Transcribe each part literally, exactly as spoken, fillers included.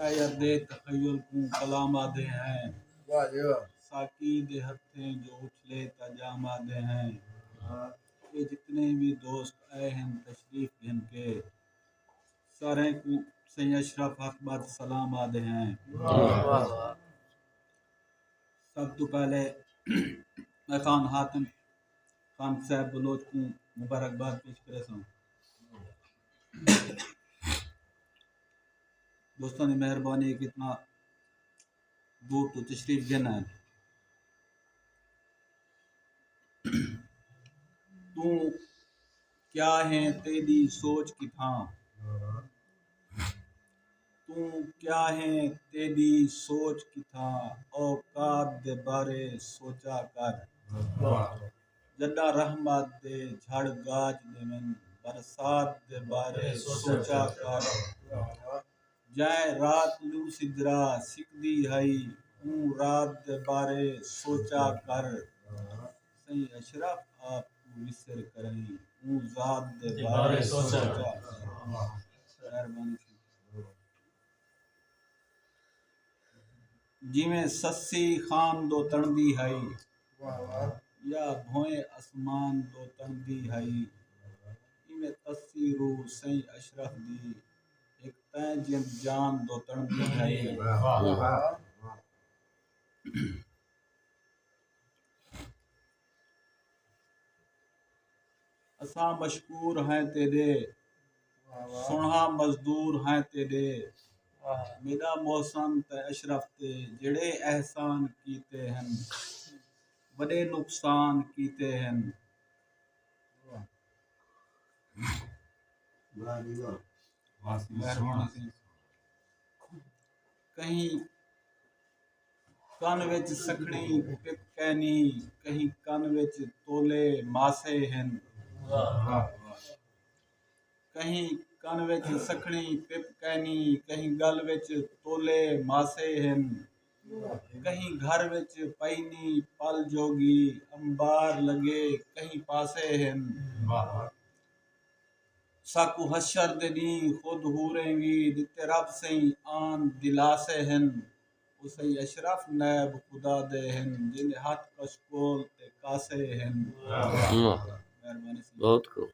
شاعر دے تخیل کوں کلام آدھے ہیں۔ واہ جی واہ۔ ساقی دے ہتھیں جو اچھلے تاں جام آدھے ہیں۔ اے جتنے وی دوست آئے ہن تشریف گھن کے، ساریں کوں سئیں اشرف ہتھ ٻدھ سلام آدھے ہیں۔ واہ واہ۔ سب توں پہلے میں خان حاتم خان صاحب بلوچ کوں مبارکباد پیش کریساں۔ دوستاں دی مہربانی ہے کہ اتنا دور توں تشریف گھن آئے۔ توں کیا ہیں تیݙی سوچ کتھاں؟ توں کیا ہیں تیݙی سوچ کتھاں؟ اوقات دے بارے سوچا کر۔ جݙاں رحمت دے جھڑ گاج ݙیون، برسات دے بارے سوچا کر۔ جئیں رات لو سدرا سکدی ہئی، اوں رات دے بارے سوچا کر۔ سئیں اشرف آپ کوں وسر کرئیں، اوں ذات دے بارے سوچا کر۔ مہربانی سئیں۔ جیویں سسی خان دو تݨدی ہئی، واہ واہ۔ یا بھوئیں اسمان دو تݨدی ہئی، ایویں تسی روح سئیں اشرف دی ہک تیں جند جان دو تݨدی ہئی۔ واہ واہ۔ اساں مشکور ہیں تیݙے، واہ واہ۔ سݨہا مزدور ہیں تیݙے۔ واہ۔ میݙا محسن تے اشرف تے جیڑھے احسان کیتے ہن، وݙے نقصان کیتے ہن۔ واہ۔ واہ جی واہ۔ واہ سئیں، سوہݨا سئیں۔ کہیں کن وچ سکھڑی پپ کینی، کہیں کن وچ تولے ماسے ہن۔ واہ۔ کہیں کن وچ سکھڑی پپ کینی، کہیں ڳل وچ تولے ماسے ہن۔ کہیں گھر وچ پئی نی پل جوڳی، انبار لڳے کہیں پاسے ہن۔ واہ۔ ساکوں حشر دے ݙینہہ خود حوریں وی ݙتے رب سئیں آن دلاسے ہن۔ او سئیں اشرف نائب خدا دے ہن، جیندے ہتھ کشکول تے کاسے ہن۔ واہ۔ مہربانی سئیں۔ بہت خوب۔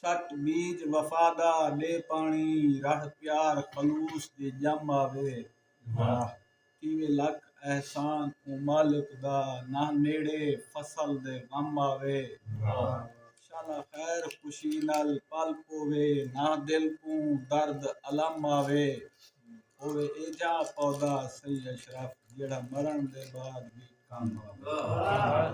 چھٹ بیج وفا دا ݙے پاݨی، رڑھ پیار خلوص دی ڄم آوے۔ واہ۔ تھیوے لکھ احسان اوں مالک دا، نہ نیڑے فصل دے غم آوے۔ واہ۔ شالا خیر خوشی نال پل پووے، نہ دل کوں درد الم آوے۔ ہووے ایجھا پودا سئیں اشرف، جیڑھا مرݨ دے بعد وی کم آوے۔ واہ۔